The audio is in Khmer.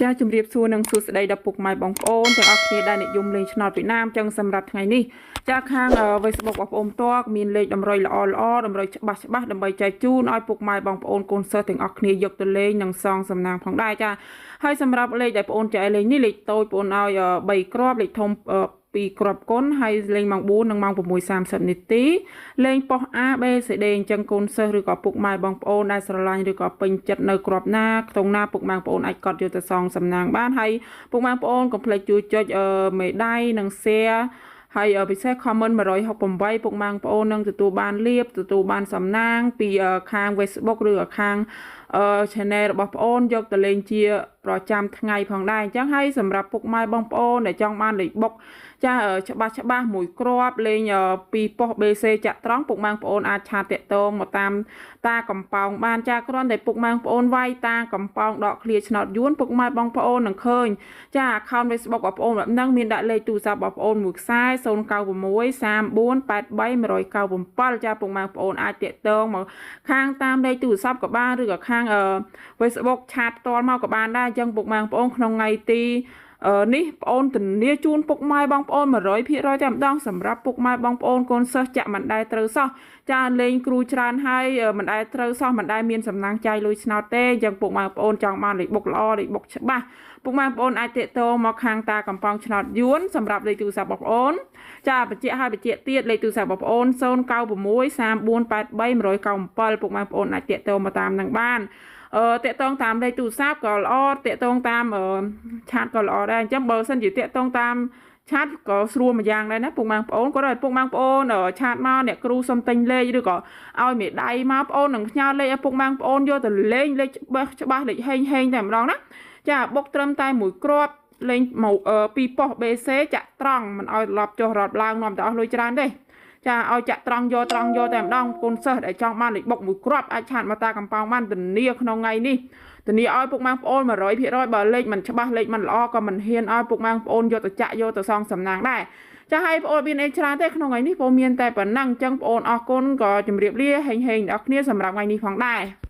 ចាជំរាបសួរនិងសួស្តីដល់ពុកម៉ែបងប្អូនទាំងអស់គ្នាដែលនិយមលេងឆ្នោតវៀតណាមចឹងសម្រាប់ថ្ងៃនេះចាខាង Facebook របស់បងប្អូនផ្ទាល់មានលេខតម្រុយល្អល្អតម្រុយច្បាស់ច្បាស់ដើម្បីចែកជូនឲ្យពុកម៉ែបងប្អូនកូនសិស្សទាំងអស់គ្នាយកទៅលេងនិងសងសំណាងផងដែរចាហើយសម្រាប់លេខដែលបងប្អូនចែកលេងនេះលេខតូចបងប្អូនឲ្យ3គ្រាប់លេខធំ2គ្រាប់គុណហើយលេងម៉ោង4និងម៉ោង6:30នាទីលេងប៉ុស្តិ៍ A B C D អញ្ចឹងកូនសិស្សឬក៏ពុកម៉ែបងប្អូនដែលស្រឡាញ់ឬក៏ពេញចិត្តនៅគ្រាប់ណាខ្ទង់ណាពុកម៉ែបងប្អូនអាចកត់យកទៅសងសំណាងបានហើយពុកម៉ែបងប្អូនកុំភ្លេចជួយចុចមេដៃនិង share ហើយពិសេស comment 168ពុកម៉ែបងប្អូននឹងទទួលបានលៀបទទួលបានសំណាងពីខាង Facebook ឬក៏ខាង channel របស់ប្អូនយកទៅលេងជាប្រចាំថ្ងៃផងដែរអញ្ចឹងហើយសម្រាប់ពុកម៉ែបងប្អូនដែលចង់បានលេខបុកចាច្បាស់ច្បាស់មួយគ្រាប់លេងពីប៉ុស្តិ៍ BC ចាក់ត្រង់ពុកម៉ែបងប្អូនអាច chat តាក់ទងមកតាមតាកំប៉ោងបានចាគ្រាន់តែពុកម៉ែបងប្អូនវាយតាកំប៉ោងដកឃ្លាឆ្នោតយួនពុកម៉ែបងប្អូននឹងឃើញចា account Facebook បងប្អូនបែបហ្នឹងមានដាក់លេខទូរស័ព្ទបងប្អូនមួយខ្សែ096 34 83 197ចាពុកម៉ែបងប្អូនអាចតាក់ទងមកខាងតាមលេខទូរស័ព្ទក៏បានឬក៏ខាង Facebook chat ផ្ទាល់មកក៏បានដែរអញ្ចឹងពុកម៉ែបងប្អូនក្នុងថ្ងៃទីនេះបងអូនធានាជូនពុកម៉ែបងប្អូន100%តែម្ដងសម្រាប់ពុកម៉ែបងប្អូនកូនសិស្សចាក់មិនដែលត្រូវសោះចាលេងគ្រូច្រើនហើយមិនដែលត្រូវសោះមិនដែលមានសំណាងចាយលុយឆ្នោតទេអញ្ចឹងពុកម៉ែបងប្អូនចង់បានលេខបុកល្អលេខបុកច្បាស់ពុកម៉ែបងប្អូនអាចតាក់ទងមកខាងតាកំប៉ោងឆ្នោតយួនសម្រាប់លេខទូរស័ព្ទបងប្អូនចាបញ្ជាក់ឲ្យបញ្ជាក់ទៀតលេខទូរស័ព្ទបងប្អូន096 3483 197ពុកម៉ែបងប្អូនអាចតាក់ទងមកតាមនឹងបានតាក់តងតាមលេខទូរស័ព្ទក៏ល្អតាក់តងតាម chat ក៏ល្អដែរអញ្ចឹងបើសិនជាតាក់ទងតាម chat ក៏ស្រួលមួយយ៉ាងដែរណាពុកម៉ែបងប្អូនក៏ដោយពុកម៉ែបងប្អូន chat មកអ្នកគ្រូសុំទិញលេខឬក៏ឲ្យមេដៃមកបងប្អូននឹងផ្ញើលេខឲ្យពុកម៉ែបងប្អូនយកទៅលេងលេខច្បាស់ច្បាស់លេខហេងហេងតែម្ដងណាចាបុកត្រឹមតែមួយគ្រាប់លេងមកពីប៉ុស្តិ៍ BC ចាក់ត្រង់មិនឲ្យត្រឡប់ចុះរត់ឡើងនាំតែអស់លុយច្រើនទេចាឲ្យចាក់ត្រង់យកត្រង់យកតែម្ដងកូនសិស្សដែលចង់បានលេខបុកមួយគ្រាប់អាច chat មកតាកំប៉ោងបានធានាក្នុងថ្ងៃនេះធានាឲ្យពុកម៉ែបងប្អូន100%បើលេខមិនច្បាស់លេខមិនល្អក៏មិនហ៊ានឲ្យពុកម៉ែបងប្អូនយកទៅចាក់យកទៅសងសំណាងដែរចាឲ្យបងប្អូនមានអីច្រើនទេក្នុងថ្ងៃនេះបងមានតែប៉ុណ្ណឹងអញ្ចឹងបងប្អូនអរគុណក៏ជម្រាបលាហេងហេងដល់គ្នាសម្រាប់ថ្ងៃនេះផងដែរ។